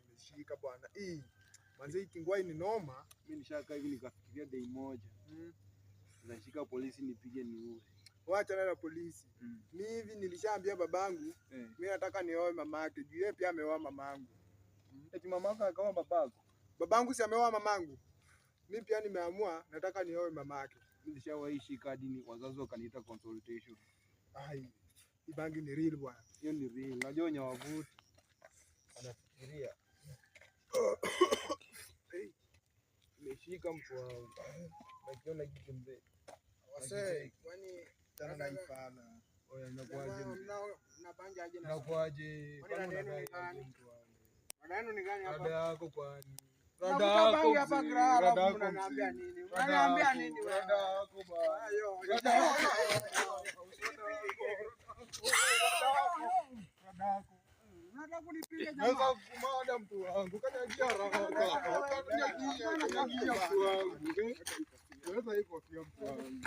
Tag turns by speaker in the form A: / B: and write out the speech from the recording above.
A: Imeshika bwana. Hii manze, hii kingwai ni noma.
B: Mimi nishakaa hivi nikafikiria day moja. Nashika polisi nipige niue.
A: Wacha na polisi. Mi hivi nilishaambia babangu, mi nataka nioe mamake. Juu yeye pia ameoa mamangu.
B: Eti mamako akawa babako?
A: Babangu si ameoa mamangu. Mi pia nimeamua nataka nioe mamake.
B: Mimi nishawahi shika hadi ni wazazi wakaniita consultation.
A: Ai, hii bangi ni real bwana.
B: Hiyo ni real. Unajua wenye wavuti wanafikiria. Hey, imeshika mtu wangu. Nakiona kitu mzee.
C: Wasee, kwani
A: Tena naifana.
B: Oya, inakuaje mzee?
C: mnabanja aje na
B: Inakuaje?
C: Kwani
B: Kwani
C: rada yenu
B: unadai
C: ni gani?
B: aje mtu wangu?
C: Rada yenu ni gani
B: Rada
C: hapa?
B: yako kwani? Rada
C: Mnavuta
B: yako
C: bangi hapa
B: mzee,
C: Graha,
B: rada
C: alafu
B: yako
C: mnaniambia
B: mzee.
C: nini?
B: Rada
C: Mnaniambia
B: yako,
C: nini wewe?
B: rada yako bwana.
C: Ayo,
B: Rada yako. Rada yako.
C: Unataka kunipiga
B: Naweza
C: jamaa?
B: kumada mtu wangu, kanyagia haraka. Kanyagia, kanyagia mtu wangu. Weza hii kofia mtu wangu.